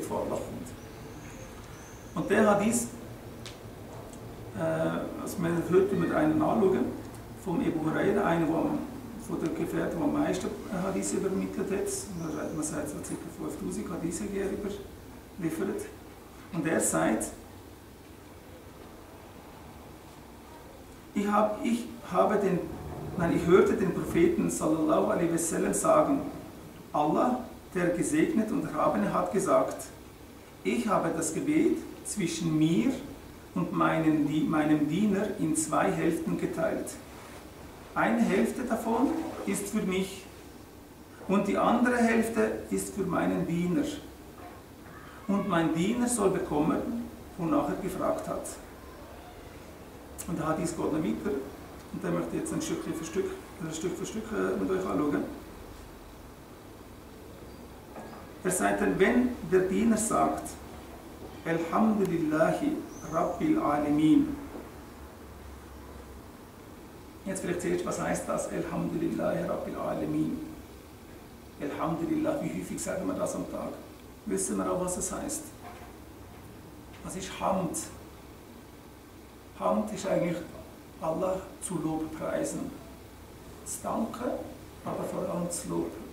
Respekt vor Allah kommt. Und der Hadith, also wir heute mit einem anschauen, vom Ebu Huraira, einer von den Gefährten, der am meisten Hadith übermittelt hat. Man sagt so ca. 5000 Hadith überliefert. Und er sagt, ich hörte den Propheten sallallahu alaihi wasallam sagen, Allah, der Gesegnet und Erhabene, hat gesagt, ich habe das Gebet zwischen mir und meinem Diener in 2 Hälften geteilt. Eine Hälfte davon ist für mich und die andere Hälfte ist für meinen Diener. Und mein Diener soll bekommen, wonach er gefragt hat. Und der Hadith geht noch weiter und der möchte jetzt Stück für Stück mit euch anschauen. Er sagt dann, wenn der Diener sagt, Alhamdulillahi Rabbil Alamin. Jetzt vielleicht zuerst, was heißt das? Alhamdulillahi Rabbil Alamin. Alhamdulillah, wie häufig sagen wir das am Tag? Wissen wir auch, was es heißt? Was ist Hamd? Hamd ist eigentlich Allah zu Lobpreisen. Das Danken, aber vor allem das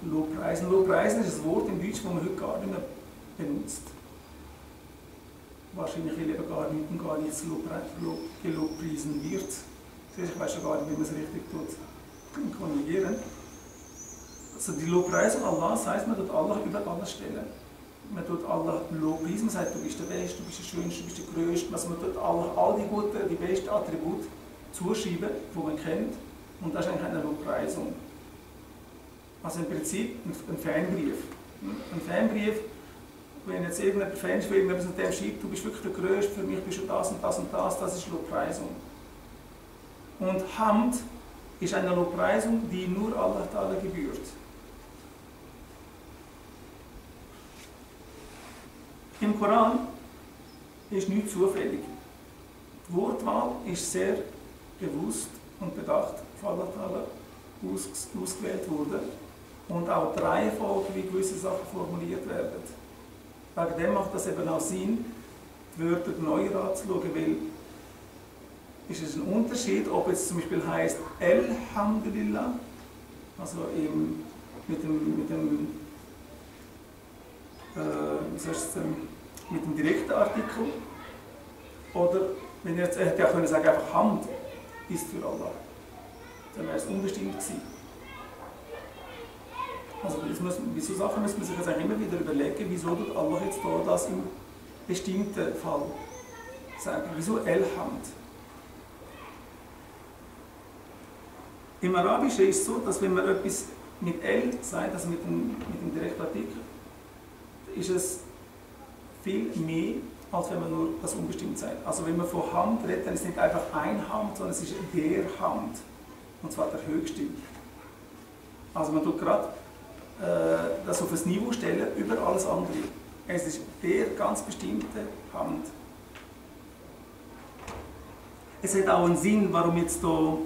Lobpreisen. Lobpreisen ist ein Wort im Deutsch, das man heute gar nicht mehr benutzt. Wahrscheinlich eben gar nichts gelobpreisen wird. Ich weiß schon gar nicht, wie man es richtig konjugieren. Also die Lobpreisung Allahs heisst, man tut Allah über alles stellen. Man tut Allah lobpreisen, man sagt, du bist der Beste, du bist der Schönste, du bist der Größte. Also man tut Allah all die guten, die besten Attribute zuschreiben, die man kennt. Und das ist eigentlich eine Lobpreisung. Also im Prinzip ein Fanbrief. Ein Fanbrief, wenn jetzt irgendein Fan irgendetwas mit dem schreibt, du bist wirklich der Größte, für mich bist du das und das und das ist Lobpreisung. Und Hamd ist eine Lobpreisung, die nur Allah Ta'ala gebührt. Im Koran ist nichts zufällig. Die Wortwahl ist sehr bewusst und bedacht von Allah Ta'ala ausgewählt worden. Und auch die Reihenfolge, wie gewisse Sachen formuliert werden. Wegen dem macht das eben auch Sinn, die Wörter neu anzuschauen, weil ist es ein Unterschied, ob es zum Beispiel heißt Alhamdulillah, also mit dem direkten Artikel, oder wenn ihr jetzt hätte auch können sagen, einfach Hamd ist für Allah, dann wäre es unbestimmt gewesen. Also bei so Sachen muss man sich jetzt immer wieder überlegen, wieso tut Allah jetzt da das im bestimmten Fall sagen. Wieso Alhamd? Im Arabischen ist es so, dass wenn man etwas mit L sagt, also mit dem direkten Artikel, ist es viel mehr, als wenn man nur das unbestimmt sagt. Also wenn man von Hamd redet, dann ist es nicht einfach ein Hamd, sondern es ist der Hamd. Und zwar der höchste. Also man tut gerade das auf ein Niveau stellen über alles andere. Es ist der ganz bestimmte Hamd. Es hat auch einen Sinn, warum jetzt hier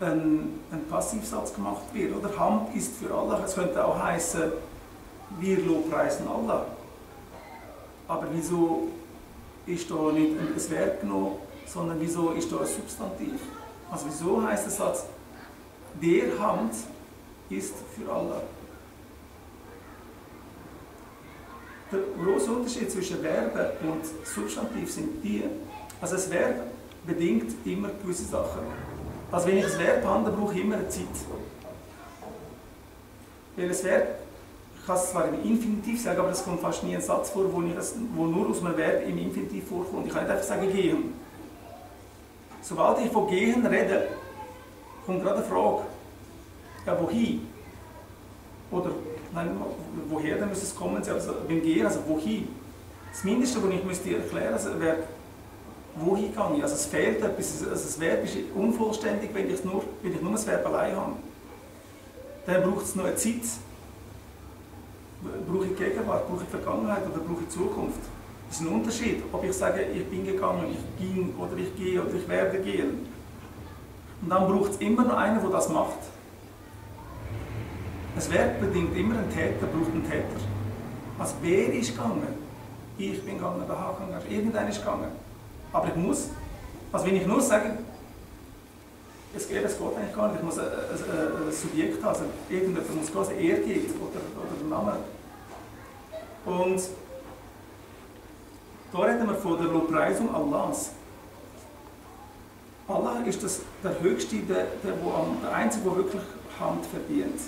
ein Passivsatz gemacht wird. Oder Hamd ist für Allah. Es könnte auch heißen, wir lobpreisen Allah. Aber wieso ist da nicht ein Verb genommen, sondern wieso ist da ein Substantiv? Also wieso heißt der Satz, der Hamd ist für Allah. Der große Unterschied zwischen Verben und Substantiv sind die, also das Verb bedingt immer gewisse Sachen. Also wenn ich ein Verb habe, dann brauche ich immer eine Zeit. Weil das Verb, ich kann es zwar im Infinitiv sagen, aber es kommt fast nie ein Satz vor, wo nur aus einem Verb im Infinitiv vorkommt. Ich kann nicht einfach sagen gehen. Sobald ich von gehen rede, kommt gerade eine Frage. Ja, wohin? Oder, nein, woher dann müsste es kommen? Also beim Gehen, also wohin? Das Mindeste, was ich müsste erklären müsste, wäre, wohin gehe ich? Also es fehlt etwas, also das Verb ist unvollständig, wenn ich nur das Verb allein habe. Dann braucht es noch eine Zeit. Brauche ich Gegenwart, brauche ich Vergangenheit oder brauche ich Zukunft? Das ist ein Unterschied, ob ich sage, ich bin gegangen, ich ging oder ich gehe oder ich werde gehen. Und dann braucht es immer noch einen, der das macht. Ein Verb bedingt immer einen Täter, braucht einen Täter. Also wer ist gegangen? Ich bin gegangen, der Hakan ist irgendeiner ist gegangen. Aber ich muss, also wenn ich nur sage, es geht eigentlich gar nicht, ich muss ein Subjekt haben, also irgendjemand muss quasi er geht oder ein Name. Und da reden wir von der Lobpreisung Allahs. Allah ist der Höchste, der Einzige, der wirklich Hand verdient.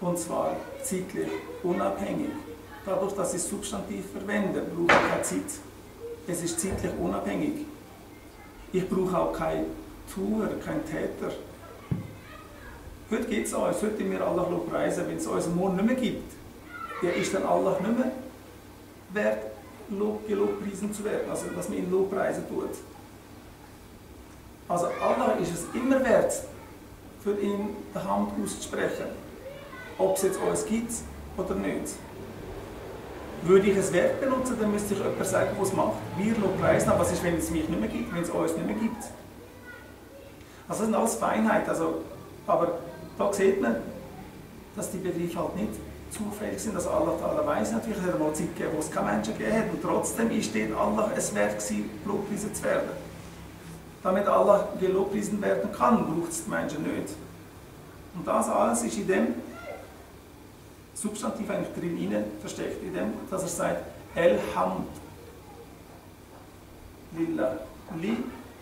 Und zwar zeitlich unabhängig. Dadurch, dass ich das Substantiv verwende, brauche ich keine Zeit. Es ist zeitlich unabhängig. Ich brauche auch keinen Tuer, keinen Täter. Heute gibt es uns, heute wir Allah preisen. Wenn es uns morgen nicht mehr gibt, dann ist dann Allah nicht mehr wert, gelobpreisen zu werden. Also, dass man ihn lobpreisen tut. Also Allah ist es immer wert, für ihn die Hand auszusprechen. Ob es jetzt uns gibt oder nicht. Würde ich es Wert benutzen, dann müsste ich jemand sagen, was es macht. Wir lobpreisen, aber was ist, wenn es mich nicht mehr gibt, wenn es uns nicht mehr gibt? Also das sind alles Feinheiten. Also, aber da sieht man, dass die Begriffe halt nicht zufällig sind. Also Allah weiss natürlich, er hat mal Zeit gegeben, wo es keine Menschen gegeben hat. Und trotzdem ist dort Allah es wert gewesen, lobpreisen zu werden. Damit Allah gelobpreisen werden kann, braucht es die Menschen nicht. Und das alles ist in dem Substantiv eigentlich drin versteckt, in dem, dass er sagt, Elhamd. Lillah. Li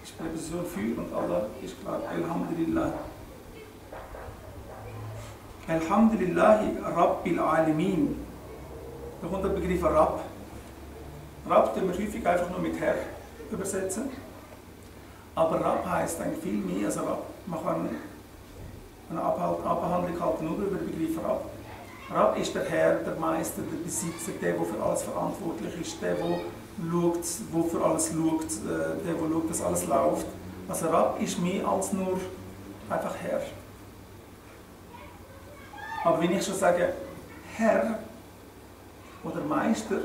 ist Präposition für und Allah ist klar, Elhamdulillah. Elhamdulillahi Rabbil Alamin. Da kommt der Begriff Rabb. Rabb den wir häufig einfach nur mit Herr übersetzen. Aber Rabb heisst eigentlich viel mehr als Rabb. Man kann eine Abhandlung halten nur über den Begriff Rabb. Rabb ist der Herr, der Meister, der Besitzer, der für alles verantwortlich ist, der für alles schaut, der schaut, dass alles läuft. Also Rabb ist mehr als nur einfach Herr. Aber wenn ich schon sage Herr oder Meister,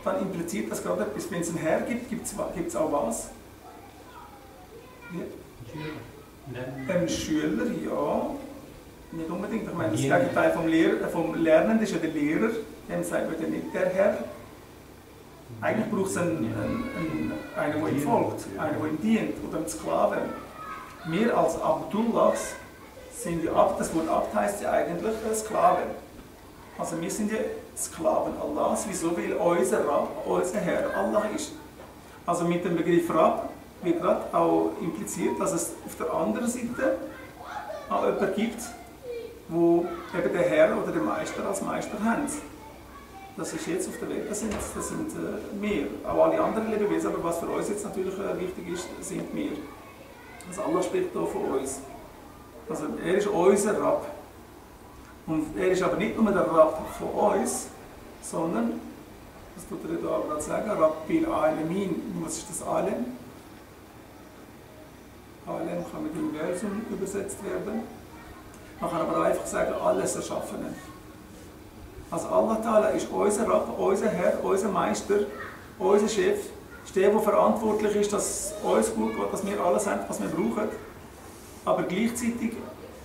dann impliziert das gerade etwas. Wenn es einen Herr gibt, gibt es auch was? Ein Schüler, ja. Nicht unbedingt. Ich meine, das Gegenteil vom Lernenden ist ja der Lehrer. Dem sagt man ja nicht der Herr. Eigentlich braucht es einen, der ihm folgt, einen, der ihm dient, oder einen Sklaven. Wir als Abdullahs sind ja das Wort Abd heisst ja eigentlich Sklaven. Also wir sind ja Sklaven Allahs. Wieso? Weil unser Rabb, unser Herr Allah ist. Also mit dem Begriff Rabb wird gerade auch impliziert, dass es auf der anderen Seite auch jemanden gibt, wo eben der Herr oder der Meister als Meister haben. Das ist jetzt auf der Welt, das sind wir. Auch alle anderen Lebewesen, aber was für uns jetzt natürlich wichtig ist, sind wir. Also Allah spricht hier von uns. Also er ist unser Rabb. Und er ist aber nicht nur der Rabb von uns, sondern, das tut er da gerade sagen, Rabbil Alamin. Was ist das Alem? Alem kann mit Universum übersetzt werden. Man kann aber auch einfach sagen, alles Erschaffene. Also Allah Ta'ala ist unser Rabb, unser Herr, unser Meister, unser Chef, ist der verantwortlich ist, dass es uns gut geht, dass wir alles haben, was wir brauchen. Aber gleichzeitig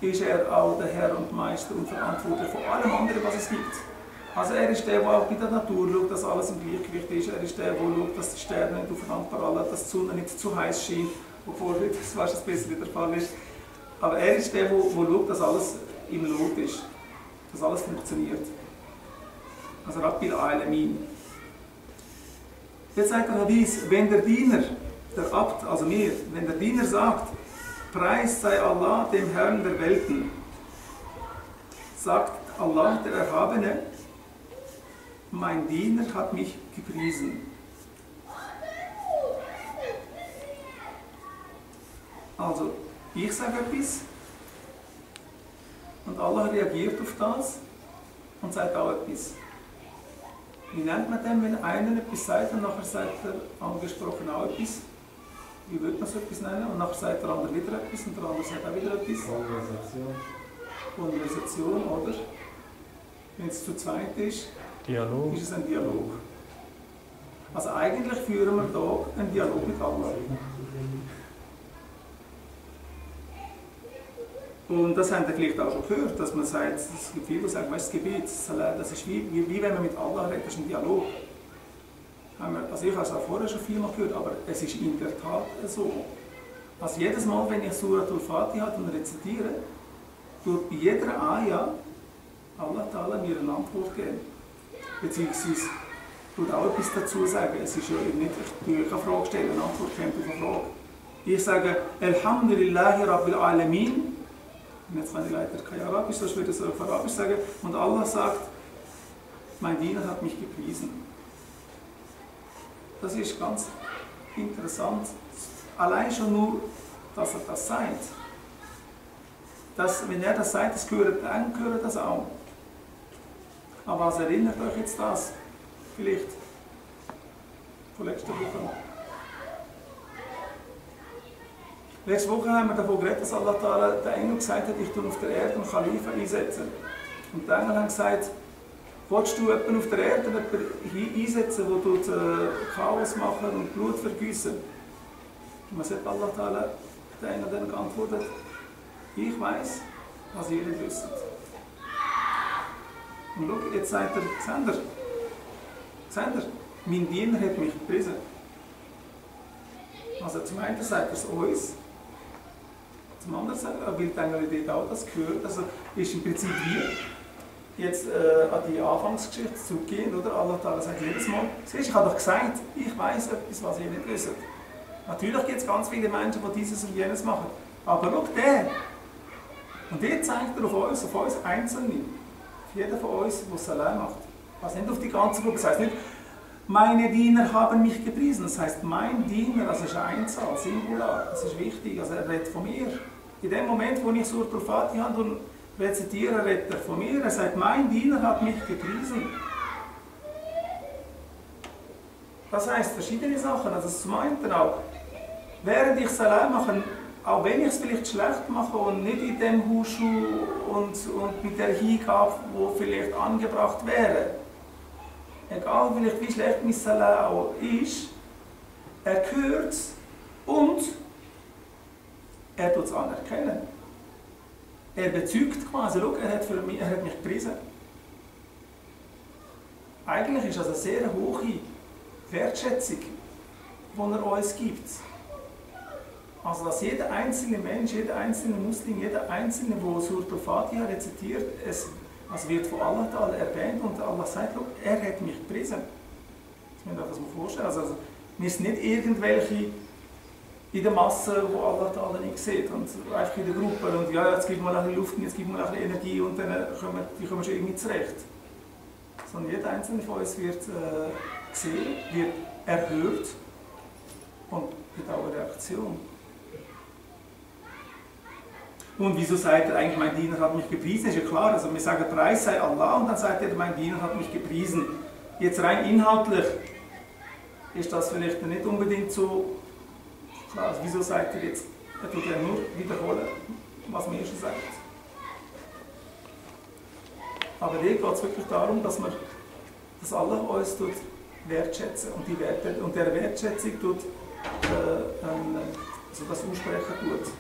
ist er auch der Herr und Meister und verantwortlich von allem anderen, was es gibt. Also er ist der auch bei der Natur schaut, dass alles im Gleichgewicht ist. Er ist der schaut, dass die Sterne nicht aufeinander prallen, dass die Sonne nicht zu heiß scheint, obwohl heute das besser der Fall ist. Aber er ist der schaut, dass alles im Lot ist, dass alles funktioniert. Also Rabbil Alamin. Jetzt sagt der Hadith, wenn der Diener, der Abd, also mir, wenn der Diener sagt, Preis sei Allah, dem Herrn der Welten, sagt Allah, der Erhabene, mein Diener hat mich gepriesen. Also, ich sage etwas und Allah reagiert auf das und sagt auch etwas. Wie nennt man denn, wenn einer etwas sagt und nachher sagt der angesprochen auch etwas? Wie würde man so etwas nennen? Und nachher sagt der andere wieder etwas und der andere sagt auch wieder etwas? Konversation, oder? Wenn es zu zweit ist, Dialog. Ist es ein Dialog. Also eigentlich führen wir hier einen Dialog mit Allah. Und das haben Sie vielleicht auch schon gehört, dass man sagt, es gibt viele, die sagen, weißt, das Gebet, das ist wie wenn man mit Allah redet, das ist ein Dialog. Also ich habe es auch vorher schon vielmal gehört, aber es ist in der Tat so. Also jedes Mal, wenn ich Surat al-Fatiha rezitiere, tut bei jeder Ayah Allah Ta'ala mir eine Antwort geben. Beziehungsweise tut auch etwas dazu sagen. Es ist ja nicht, ich tue eine Frage stellen, eine Antwort kommt auf eine Frage. Ich sage, Alhamdulillahi Rabbil Alamin. Und jetzt kann ich leider kein Arabisch, sonst würde ich es auf Arabisch sagen. Und Allah sagt, mein Diener hat mich gepriesen. Das ist ganz interessant. Allein schon nur, dass er das sagt. Wenn er das sagt, das gehört, dann gehört das auch. Aber was erinnert euch jetzt das? Vielleicht von letzter Woche. Letzte Woche haben wir davon geredet, dass Allah Ta'ala der Engel gesagt hat, ich tue auf der Erde einen Khalifa einsetzen. Und die Engel haben gesagt, willst du jemanden auf der Erde einsetzen, der Chaos machen und Blut vergießen? Und was hat Allah Ta'ala den Engel dann geantwortet? Ich weiß, was ihr nicht wisst. Und schau, jetzt sagt er, seht ihr, mein Diener hat mich gepriesen. Also zum einen sagt er es uns, zum anderen sagt er, weil die Engel dort auch das gehört. Also ist im Prinzip wie jetzt an die Anfangsgeschichte zurückgehen, oder? Allah Ta'ala sagt jedes Mal, siehst, ich habe doch gesagt, ich weiß etwas, was ihr nicht wisst. Natürlich gibt es ganz viele Menschen, die dieses und jenes machen. Aber schau, der. Und der zeigt er auf uns Einzelne. Auf jeden von uns, der Salam macht. Also nicht auf die ganze Gruppe. Das heißt nicht, meine Diener haben mich gepriesen. Das heißt, mein Diener, also ist eine Einzahl, Singular. Das ist wichtig. Also er redet von mir. In dem Moment, wo ich Surat al-Fatiha und rezitiere, redet er von mir. Er sagt, mein Diener hat mich gepriesen. Das heißt verschiedene Sachen. Also zum einen auch, während ich Salam mache, auch wenn ich es vielleicht schlecht mache und nicht in dem Huschu und mit der Hingabe, die vielleicht angebracht wäre, egal vielleicht wie schlecht mein Salam auch ist, er hört es und er tut es anerkennen. Er bezeugt quasi, schau, er hat mich gepriesen. Eigentlich ist das eine sehr hohe Wertschätzung, die er uns gibt. Also dass jeder einzelne Mensch, jeder einzelne Muslim, jeder einzelne, der Surat al-Fatiha rezitiert, es wird von Allah Ta'ala erwähnt und Allah sagt, er hat mich gepriesen. Das müsst ihr euch das mal vorstellen. Also, wir sind nicht irgendwelche in der Masse, die Allah Ta'ala nicht sieht und einfach in der Gruppe und ja, jetzt gibt mal ein bisschen Luft und jetzt gibt mal ein bisschen Energie und dann kommen wir schon irgendwie zurecht. Sondern jeder einzelne von uns wird gesehen, wird erhört und wird auch eine Reaktion. Und wieso sagt er eigentlich, mein Diener hat mich gepriesen? Ist ja klar, also wir sagen, Preis sei Allah und dann sagt er, mein Diener hat mich gepriesen. Jetzt rein inhaltlich ist das vielleicht nicht unbedingt so klar. Also wieso sagt er jetzt, er tut ja nur wiederholen, was mir schon sagt. Aber hier geht es wirklich darum, dass Allah uns wertschätzen und der Wertschätzung also das aussprechen tut.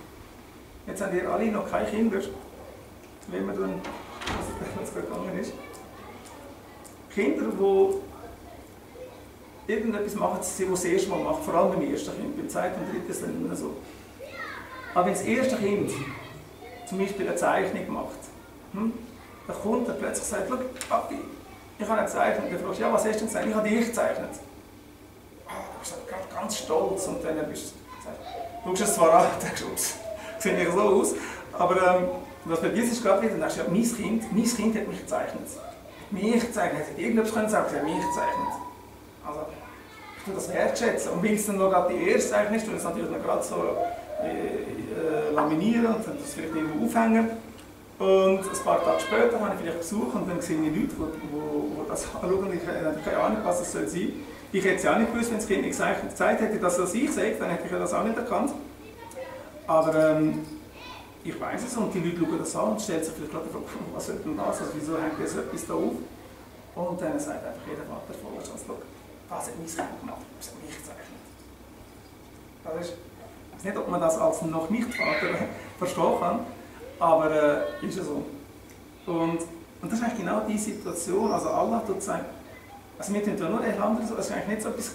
Jetzt haben ihr alle noch keine Kinder, wenn man dann, was gerade gegangen ist. Kinder, die irgendetwas machen, die das erste Mal machen, vor allem beim ersten Kind, beim zweiten und dritten ist es dann immer so. Aber wenn das erste Kind zum Beispiel eine Zeichnung macht, dann kommt er plötzlich und sagt, schau, Papi, ich habe eine Zeichnung. Und dann fragst du, ja, was hast du denn gesagt? Ich habe dich gezeichnet. Du bist ganz stolz und dann bist du schaust es zwar an, denkst du, ups, sieht nicht so aus, aber was bei dir ist gerade wieder, dann denkst du, ja, mein Kind hat mich gezeichnet. Mich gezeichnet, hätte irgendetwas können sagen, er hat mich gezeichnet. Also, ich tue das wertschätzen. Und weil es dann noch gerade die erste Zeichnung ist, tue ich es natürlich noch gerade so laminieren und dann das vielleicht irgendwo aufhängen. Und ein paar Tage später habe ich vielleicht Besuch und dann sehe ich Leute, die das anschauen. Ich habe keine Ahnung, was das soll sein. Ich hätte es ja auch nicht gewusst, wenn das Kind nicht gezeigt hätte, dass das ich sehe, dann hätte ich das auch nicht erkannt. Aber ich weiß es und die Leute schauen das an und stellen sich vielleicht gerade die Frage, was soll denn das, also wieso hängt das etwas da auf? Und dann sagt einfach jeder Vater vor uns, das hat mein Kind gemacht, das hat mich gezeichnet. Das ist nicht, ob man das als noch nicht Vater verstehen kann, Aber ist ja so. Und das ist eigentlich genau die Situation. Also Allah tut sagen, also wir tun ja nur Elhamdulillah, das ist eigentlich nicht so etwas.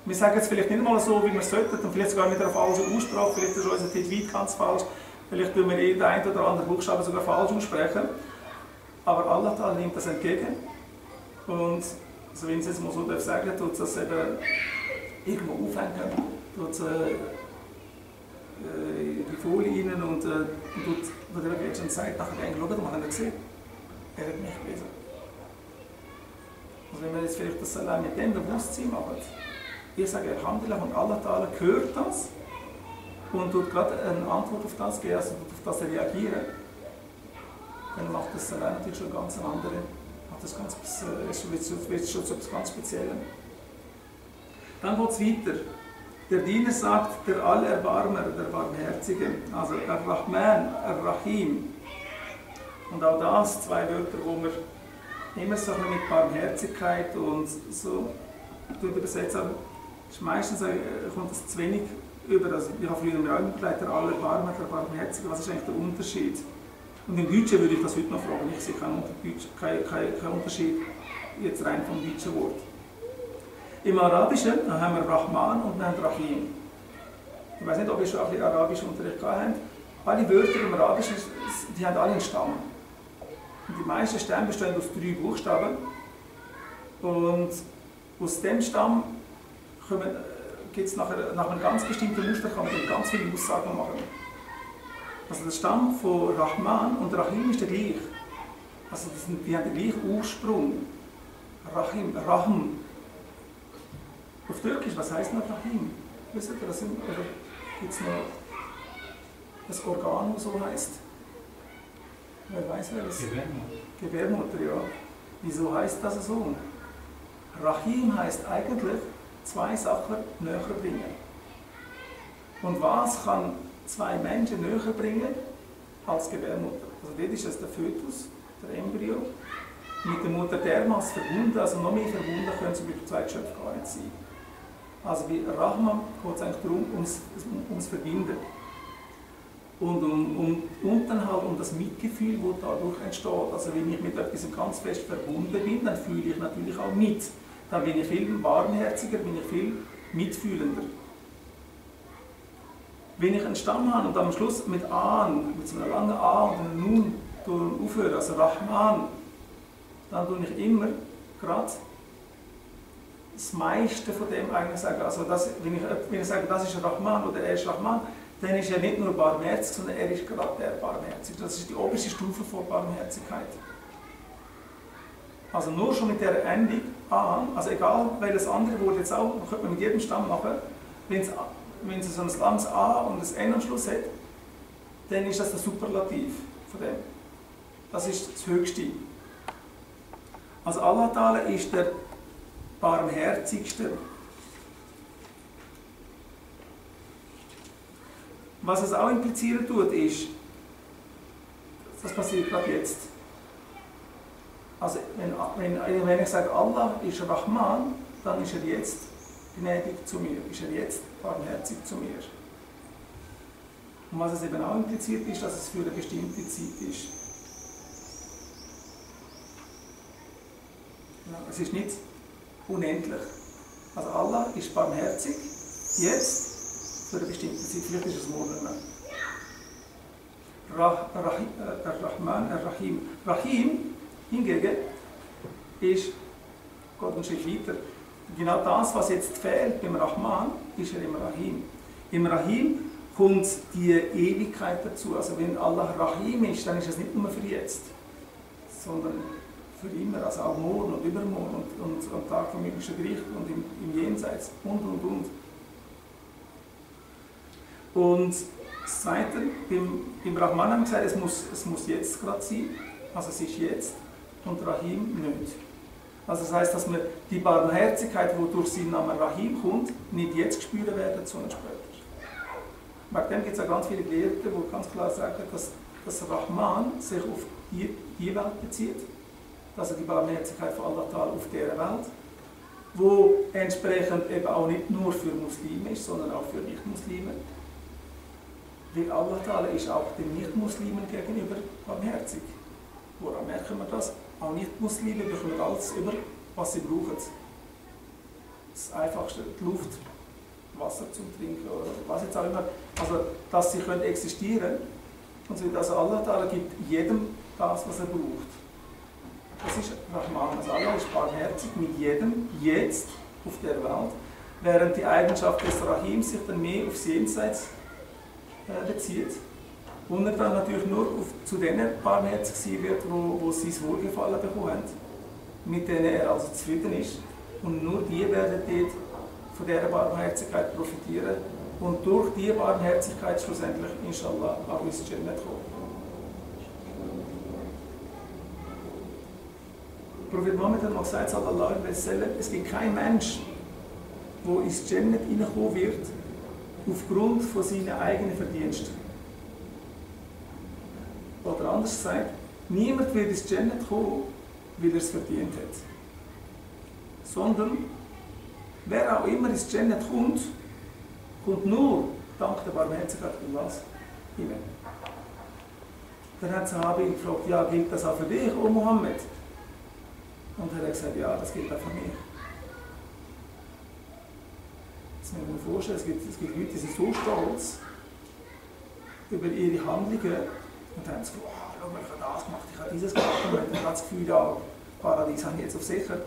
Wir sagen jetzt vielleicht nicht mal so, wie wir sollten, und vielleicht sogar mit einer falschen Aussprache, vielleicht ist unser Tajwid ganz falsch, vielleicht tun wir den einen oder anderen Buchstaben sogar falsch aussprechen. Aber Allah nimmt das entgegen. Und also wenn ich es jetzt mal so sagen darf, tut es eben irgendwo aufhängen, tut die Folie rein und tut der jetzt schon sagt, nachher denkt, schau mal, hat er gesehen? Er hat mich gelesen. Also wenn wir jetzt vielleicht das allein mit dem Bewusstsein machen, ich sage Alhamdulillah und Allah hört das und tut gerade eine Antwort auf das geben, also auf das reagieren, dann macht das allein natürlich schon ganz andere, wird schon zu etwas ganz Speziellem. Dann geht es weiter. Der Diener sagt, der Allerbarmer, der Barmherzige, also Ar-Rahman, Ar-Rahim. Und auch das, zwei Wörter, wo wir immer so mit Barmherzigkeit und so übersetzen, aber meistens kommt das zu wenig über. Also ich habe früher mir auch immer gesagt, der Allerbarmer, der Barmherzige, was ist eigentlich der Unterschied? Und im Deutschen würde ich das heute noch fragen, ich sehe keinen Unterschied, jetzt rein vom deutschen Wort. Im Arabischen haben wir Rahman und wir haben Rahim. Ich weiß nicht, ob ihr schon ein bisschen arabischen Unterricht gehabt habt. Alle Wörter im Arabischen, die haben alle einen Stamm. Und die meisten Stämme bestehen aus 3 Buchstaben. Und aus dem Stamm gibt es nach einem ganz bestimmten Muster, kann man ganz viele Aussagen machen. Also der Stamm von Rahman und Rahim ist der gleiche. Also die haben den gleichen Ursprung. Rahim, Rahm. Auf Türkisch, was heisst noch Rahim? Wisst ihr, gibt es noch ein Organ, das so heisst? Wer weiß welches? Gebärmutter. Gebärmutter, ja. Wieso heisst das so? Rahim heisst eigentlich 2 Sachen näher bringen. Und was kann 2 Menschen näher bringen als Gebärmutter? Also dort ist es der Fötus, der Embryo, mit der Mutter dermaßen verbunden, also noch mehr verbunden können sie mit dem zweiten Geschöpf gar nicht sein. Also bei Rahman geht es eigentlich darum, ums Verbinden. Und dann halt um das Mitgefühl, das dadurch entsteht. Also wenn ich mit etwas ganz fest verbunden bin, dann fühle ich natürlich auch mit. Dann bin ich viel warmherziger, bin ich viel mitfühlender. Wenn ich einen Stamm habe und am Schluss mit An, mit so einer langen A und einem Nun aufhöre, also Rahman, dann tue ich immer gerade das meiste von dem eigentlich sagen. Also wenn ich sage, das ist Rahman oder er ist Rahman, dann ist er nicht nur barmherzig, sondern er ist gerade der barmherzig. Das ist die oberste Stufe von Barmherzigkeit. Also nur schon mit der Endung an, also egal welches andere Wort jetzt auch, könnte man mit jedem Stamm machen, wenn es so ein langes A und ein N am Schluss hat, dann ist das der Superlativ von dem. Das ist das Höchste. Also Allah Ta'ala ist der Barmherzigste. Was es auch implizieren tut, ist, das passiert gerade jetzt. Also wenn ich sage, Allah ist Rahman, dann ist er jetzt gnädig zu mir, ist er jetzt barmherzig zu mir. Und was es eben auch impliziert ist, dass es für eine bestimmte Zeit ist. Ja, es ist nicht unendlich. Also Allah ist barmherzig, jetzt für eine bestimmte Zeit, vielleicht ist es morgen nicht mehr. Rahman, Rahim. Rahim hingegen ist, geht einen Schritt weiter. Genau das, was jetzt fehlt beim Rahman, ist er im Rahim. Im Rahim kommt die Ewigkeit dazu. Also wenn Allah Rahim ist, dann ist es nicht nur für jetzt, sondern für immer, also auch morgen und übermorgen und am Tag vom himmlischen Gericht und im Jenseits und. Und das Zweite, beim Rahman haben wir gesagt, es muss jetzt gerade sein, also es ist jetzt, und Rahim nicht. Also das heisst, dass wir die Barmherzigkeit, die durch seinen Namen Rahim kommt, nicht jetzt spüren werden, sondern später. Wegen dem gibt es auch ganz viele Gelehrte, die ganz klar sagen, dass Rahman sich auf die Welt bezieht, also die Barmherzigkeit von Allah Ta'ala auf dieser Welt, wo entsprechend eben auch nicht nur für Muslime ist, sondern auch für Nicht-Muslime. Weil Allah Ta'ala ist auch den Nicht-Muslimen gegenüber barmherzig. Woran merken wir das? Auch Nicht-Muslime bekommen alles über, was sie brauchen. Das Einfachste, die Luft, Wasser zum Trinken oder was jetzt auch immer. Also, dass sie können existieren können. Also Allah Ta'ala gibt jedem das, was er braucht. Das ist Rahman. Also Allah ist barmherzig mit jedem, jetzt auf der Welt, während die Eigenschaft des Rahim sich dann mehr aufs Jenseits bezieht. Und er dann natürlich nur zu denen barmherzig sein wird, wo sie das Wohlgefallen bekommen, mit denen er also zufrieden ist. Und nur die werden dort von dieser Barmherzigkeit profitieren und durch diese Barmherzigkeit schlussendlich, inshallah, auch ins Jannat kommen. Prophet Muhammad hat mal gesagt, sallallahu alaihi wasallam, es gibt keinen Mensch, der ins Jannat hineinkommen wird, aufgrund von seinen eigenen Verdiensten. Oder anders gesagt, niemand wird ins Jannat kommen, weil er es verdient hat. Sondern, wer auch immer ins Jannat kommt, kommt nur dank der Barmherzigkeit Allahs hinein. Dann hat Sahabi ihn gefragt, ja, gilt das auch für dich, O Muhammad? Und er hat gesagt, ja, das gilt auch für mich. Das muss man sich vorstellen, es gibt Leute, die sind so stolz über ihre Handlungen und haben gesagt, oh, schau mal, ich habe das gemacht, ich habe dieses gemacht und man hat das Gefühl, ja, Paradies habe ich jetzt auf sicher.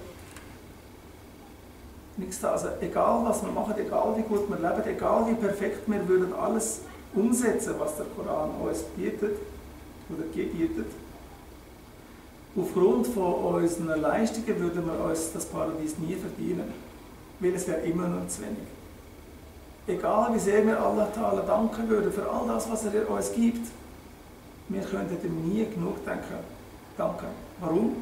Nichts da. Also egal was wir machen, egal wie gut wir leben, egal wie perfekt wir würden alles umsetzen, was der Koran uns bietet oder gebietet, aufgrund von unseren Leistungen würden wir uns das Paradies nie verdienen, weil es wäre immer noch zu wenig. Egal wie sehr wir Allah Ta'ala danken würden für all das, was er uns gibt, wir könnten ihm nie genug danken. Warum?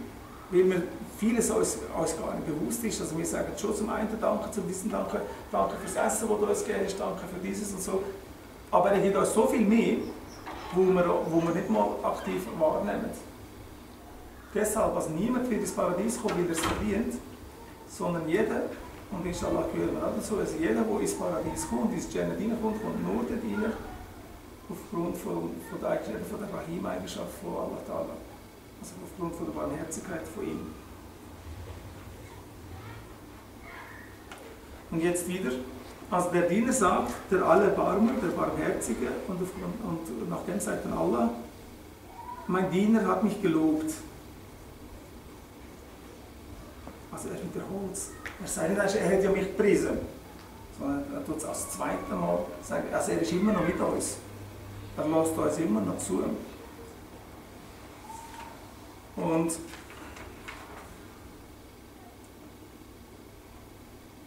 Weil wir vieles uns gar nicht bewusst ist. Also wir sagen schon zum einen Danke, zum diesem Danke, danke fürs Essen, das du uns gegeben hast, danke für dieses und so. Aber er gibt uns so viel mehr, wo wir nicht mal aktiv wahrnehmen. Deshalb, also niemand wird ins Paradies kommen, weil er es verdient, sondern jeder, und inshallah gehören wir auch dazu, also jeder, der ins Paradies kommt, ins Jannat hineinkommt, kommt nur dort rein, aufgrund von der Rahim-Eigenschaft von Allah Ta'ala. Also aufgrund von der Barmherzigkeit von ihm. Und jetzt wieder, also der Diener sagt, der Allerbarmer, der Barmherzige, und nach dem sagt dann Allah, mein Diener hat mich gelobt. Also er wiederholt es. Er sagt nicht, er hat ja mich gepriesen, sondern er tut es als zweites Mal sagen, also er ist immer noch mit uns. Er lässt uns immer noch zu. Und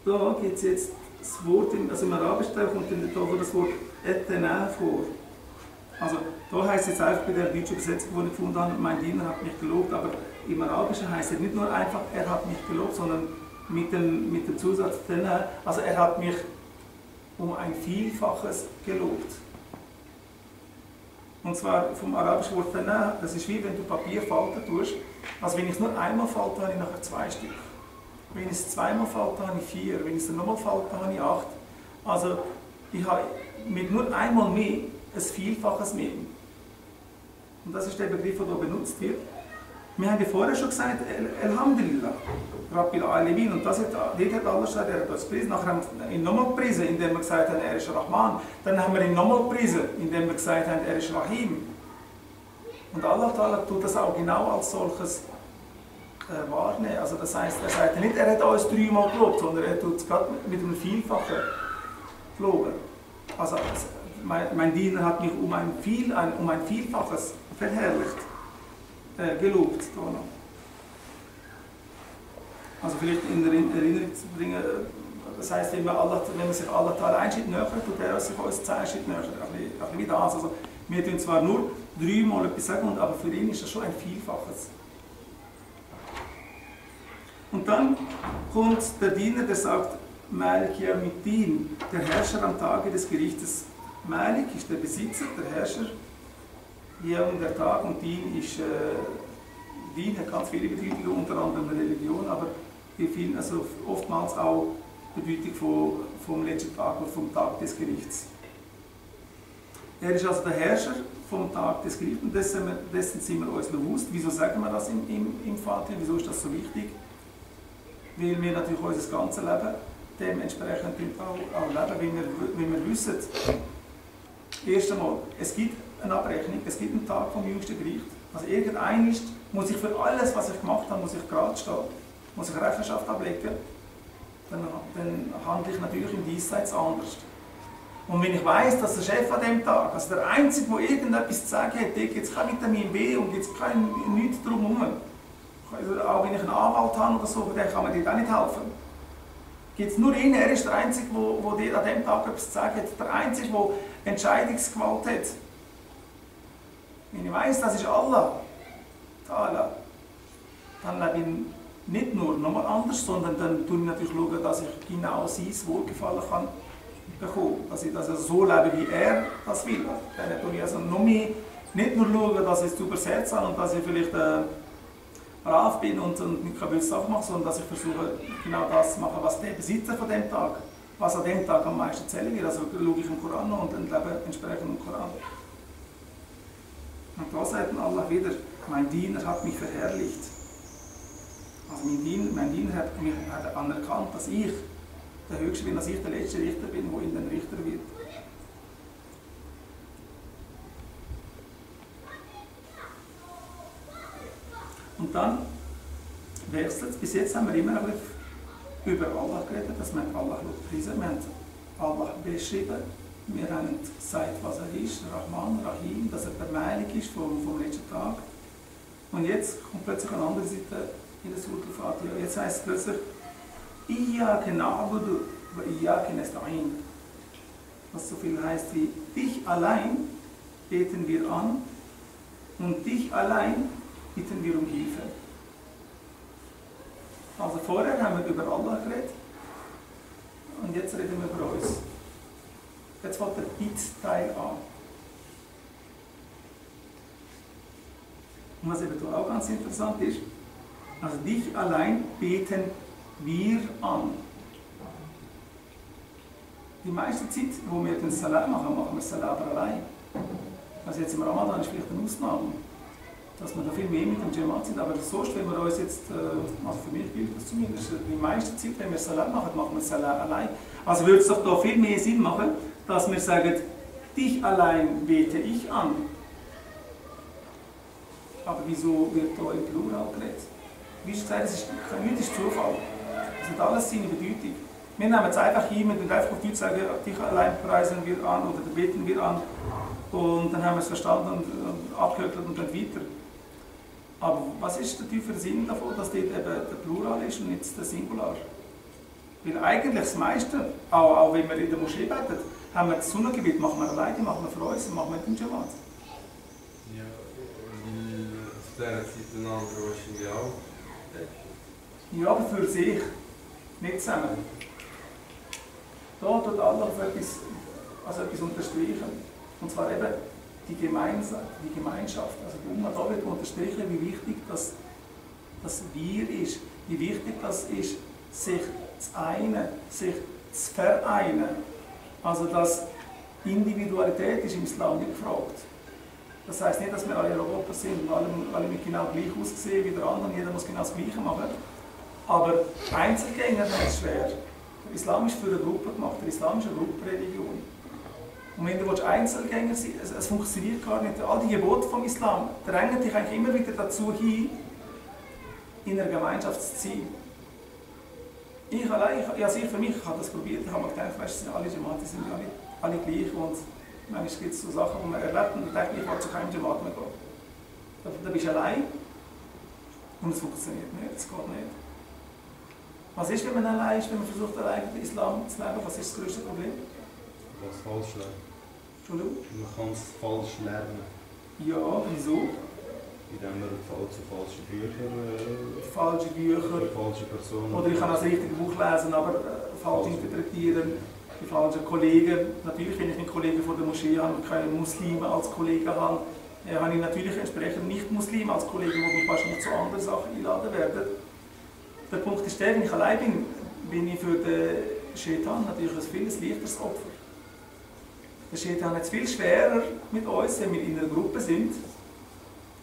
da gibt es jetzt das Wort, also im Arabischen kommt dann da das Wort Etena vor. Also da heißt es jetzt einfach bei der deutschen Übersetzung, die ich gefunden habe, mein Diener hat mich gelobt, aber im Arabischen heißt es nicht nur einfach, er hat mich gelobt, sondern mit dem Zusatz Etena, also er hat mich um ein Vielfaches gelobt. Und zwar vom arabischen Wort Etena, das ist wie wenn du Papier falten tust. Also wenn ich es nur einmal falte, habe ich nachher 2 Stück. Wenn ich es zweimal falte, habe ich 4. Wenn ich es nochmal falte, habe ich 8. Also ich habe mit nur einmal mehr ein Vielfaches mehr. Und das ist der Begriff, der hier benutzt wird. Wir haben ja vorher schon gesagt, Alhamdulillah, Rabbil Alamin. Und dort hat Allah gesagt, er hat uns gepriesen. Nachher haben wir ihn nochmal gepriesen, indem wir gesagt haben, er ist Rahman. Dann haben wir ihn nochmal gepriesen, indem wir gesagt haben, er ist Rahim. Und Allah Ta'ala tut das auch genau als solches wahrnehmen. Also das heisst, er sagt nicht, er hat uns 3-mal gelobt, sondern er tut es gerade mit einem Vielfachen loben. Also mein Diener hat mich um ein Vielfaches verherrlicht, gelobt. Also vielleicht in Erinnerung zu bringen, das heisst, wenn man sich Allah Ta'ala einen Schritt näher tut, er sich uns 10 Schritt näher. Ein bisschen wie das. Also, wir tun zwar nur 3-mal etwas sagen, aber für ihn ist das schon ein Vielfaches. Und dann kommt der Diener, der sagt, Malik Yawmiddin, der Herrscher am Tage des Gerichtes. Malik ist der Besitzer, der Herrscher, Yawm der Tag, und Din ist, Din hat ganz viele Bedeutungen, unter anderem Religion, aber also oftmals auch Bedeutung vom letzten Tag oder vom Tag des Gerichts. Er ist also der Herrscher vom Tag des Gerichts und dessen sind wir uns bewusst. Wieso sagen wir das im Vater? Wieso ist das so wichtig? Weil wir natürlich unser ganzes Leben dementsprechend auch leben, wenn wir wissen, erst einmal, es gibt eine Abrechnung, es gibt einen Tag vom jüngsten Gericht. Also irgendein muss ich für alles, was ich gemacht habe, muss ich gerade stehen, muss ich Rechenschaft ablegen, dann handle ich natürlich im Diesseits anders. Und wenn ich weiss, dass der Chef an dem Tag, also der Einzige, der irgendetwas zu sagen hat, der gibt es kein Vitamin B und gibt es nichts drumherum. Also auch wenn ich einen Anwalt habe oder so, dann kann man dir auch nicht helfen. Gibt es nur ihn, er ist der Einzige, der dir an dem Tag etwas zu sagen hat, der Einzige, der Entscheidungsgewalt hat. Wenn ich weiss, das ist Allah, dann lebe ich nicht nur nochmal anders, sondern dann schaue ich natürlich, dass ich genau sein Wohlgefallen kann bekommen. Dass ich das also so lebe, wie er das will. Dann schaue ich also noch mehr, nicht nur schauen, dass ich es übersetzt habe und dass ich vielleicht brav bin und nicht böse Sachen mache, sondern dass ich versuche, genau das zu machen, was der Besitzer von dem Tag, was an dem Tag am meisten zählen wird. Also schaue ich im Koran an und dann lebe entsprechend im Koran. Und da sagt Allah wieder, mein Diener hat mich verherrlicht. Also mein Diener hat mich anerkannt, dass ich der Höchste bin, dass ich der letzte Richter bin, der in den Richter wird. Und dann wechselt es. Bis jetzt haben wir immer noch über Allah geredet, dass wir Allah preisen. Wir haben Allah beschrieben. Wir haben gesagt, was er ist, Rahman, Rahim, dass er der Meilig ist vom letzten Tag. Und jetzt kommt plötzlich eine andere Seite in der Surah Al-Fatiha. Jetzt heißt es plötzlich, Iyyaka na'budu wa iyyaka nasta'in. Was so viel heißt wie, dich allein beten wir an und dich allein bitten wir um Hilfe. Also vorher haben wir über Allah geredet und jetzt reden wir über uns. Jetzt fängt der Bitt-Teil an. Und was eben da auch ganz interessant ist, also dich allein beten wir an. Die meiste Zeit, wo wir den Salam machen, machen wir Salam allein. Also jetzt im Ramadan ist vielleicht eine Ausnahme, dass wir da viel mehr mit dem Jamaat sind, aber sonst, wenn wir uns jetzt, also für mich gilt das zumindest, die meiste Zeit, wenn wir Salam machen, machen wir Salam allein. Also würde es doch da viel mehr Sinn machen, dass wir sagen, dich allein bete ich an. Aber wieso wird da im Plural geredet? Wie gesagt, es ist nichts Zufall. Es hat alles seine Bedeutung. Wir nehmen es einfach hin, wir einfach auf Deutsch sagen, dich allein preisen wir an oder beten wir an. Und dann haben wir es verstanden und abgehökelt und dann weiter. Aber was ist der tiefere Sinn davon, dass dort eben der Plural ist und nicht der Singular? Weil eigentlich das meiste, auch wenn wir in der Moschee beten, haben wir das Sunnahgebet, machen wir alleine, machen wir für uns, machen wir mit dem Jamaat. Ja, auf dieser Zeit ein anderer wahrscheinlich auch. Ja, aber für sich, nicht zusammen. Da tut Allah auf etwas unterstreichen. Und zwar eben die Gemeinschaft. Also die Umma da wird unterstreichen, wie wichtig das Wir ist. Wie wichtig das ist, sich zu einen, sich zu vereinen. Also dass Individualität ist im Islam nicht gefragt. Das heisst nicht, dass wir alle Roboter sind und alle mit genau gleich aussehen wie der andere und jeder muss genau das Gleiche machen. Aber Einzelgänger haben es schwer. Der Islam ist für eine Gruppe gemacht, der Islam ist eine Gruppenreligion. Und wenn du Einzelgänger sein willst, es funktioniert gar nicht. All die Gebote vom Islam drängen dich eigentlich immer wieder dazu hin, in einer Gemeinschaft zu sein. Ich allein, für mich, ich habe das probiert, ich habe mir gedacht, weißt du, alle Jamaat sind alle gleich und manchmal gibt es so Sachen, die man erlebt und denkt, ich will zu keinem Jamaat mehr gehen. Da bist du allein und es funktioniert nicht, es geht nicht. Was ist, wenn man allein ist, wenn man versucht, allein den Islam zu leben? Was ist das größte Problem? Man kann es falsch lernen. Entschuldigung? Man kann es falsch lernen. Ja, wieso? Indem man falsche Bücher Falsche Bücher. Falsche Personen. Oder ich kann das richtige Buch lesen, aber falsch interpretieren. Die falschen Kollegen. Natürlich, wenn ich einen Kollegen von der Moschee habe und keine Muslime als Kollegen habe, habe ich natürlich entsprechend Nicht-Muslime als Kollegen, die mich wahrscheinlich zu anderen Sachen einladen werden. Der Punkt ist der, wenn ich allein bin, bin ich für den Shaitan natürlich ein viel leichteres Opfer. Der Shaitan hat es viel schwerer mit uns, wenn wir in einer Gruppe sind,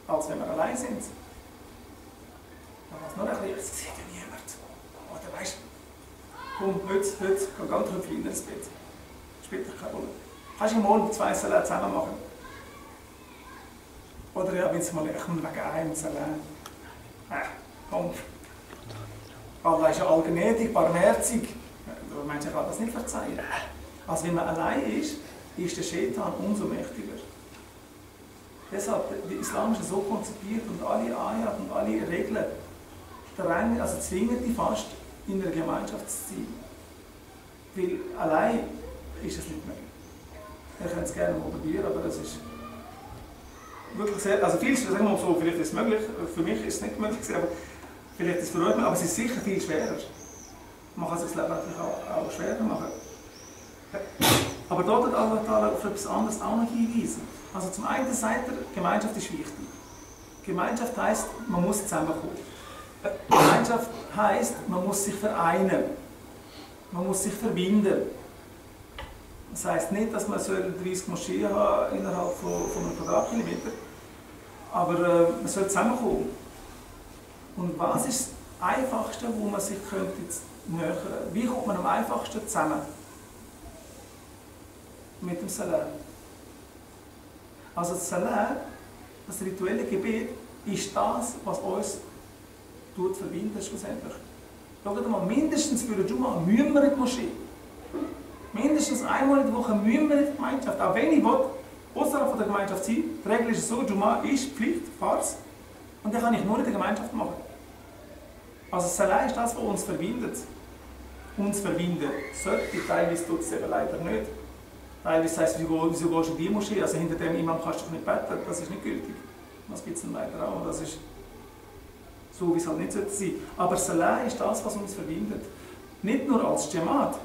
als wenn wir allein sind. Da muss nur ein bisschen, es sieht ja niemand. Oder weißt du, komm, heute geh ganz klein ins Bett. Spielt doch keine Rolle. Kannst du morgen 2 Salat zusammen machen? Oder ja, wenn es mal echt wegen einem Salat. Komm. Allah ist ja allgnädig, barmherzig. Du meinst, ich kann das nicht verzeihen. Also wenn man allein ist der Shaitan umso mächtiger. Deshalb, der Islam ist so konzipiert und alle Ayat und alle Regeln drängen, also zwingen die fast, in einer Gemeinschaft zu sein. Weil allein ist es nicht möglich. Wir können es gerne mal probieren, aber das ist wirklich sehr, also viel, sagen wir mal so, vielleicht ist es möglich, für mich ist es nicht möglich, aber vielleicht ist es für euch möglich, aber es ist sicher viel schwerer. Man kann sich das Leben natürlich auch schwerer machen. Aber dort hat Allah auf etwas anderes auch noch hinweisen. Also zum einen sagt er, Gemeinschaft ist wichtig. Gemeinschaft heisst, man muss zusammenkommen. Gemeinschaft heisst, man muss sich vereinen. Man muss sich verbinden. Das heisst nicht, dass man 30 Moscheen haben innerhalb von einem Quadratkilometer, aber man soll zusammenkommen. Und was ist das Einfachste, wo man sich jetzt nähern könnte? Wie kommt man am einfachsten zusammen? Mit dem Salat. Also das Salat, das rituelle Gebet, ist das, was uns verbindet schlussendlich. Schaut mal, mindestens für den Juma müssen wir in die Moschee. Mindestens einmal in der Woche müssen wir in die Gemeinschaft. Auch wenn ich außerhalb der Gemeinschaft sein will, die Regel ist so, Juma ist Pflicht, Farz, und dann kann ich nur in der Gemeinschaft machen. Also das Salat ist das, was uns verbindet. Uns verbinden sollte, teilweise tut es eben leider nicht. Teilweise heisst es, wieso gehst du in die Moschee? Also hinter dem Imam kannst du doch nicht beten, das ist nicht gültig. Das gibt es dann weiter auch, das ist so, wie es halt nicht sein sollte. Aber Salat ist das, was uns verbindet. Nicht nur als Jamaat,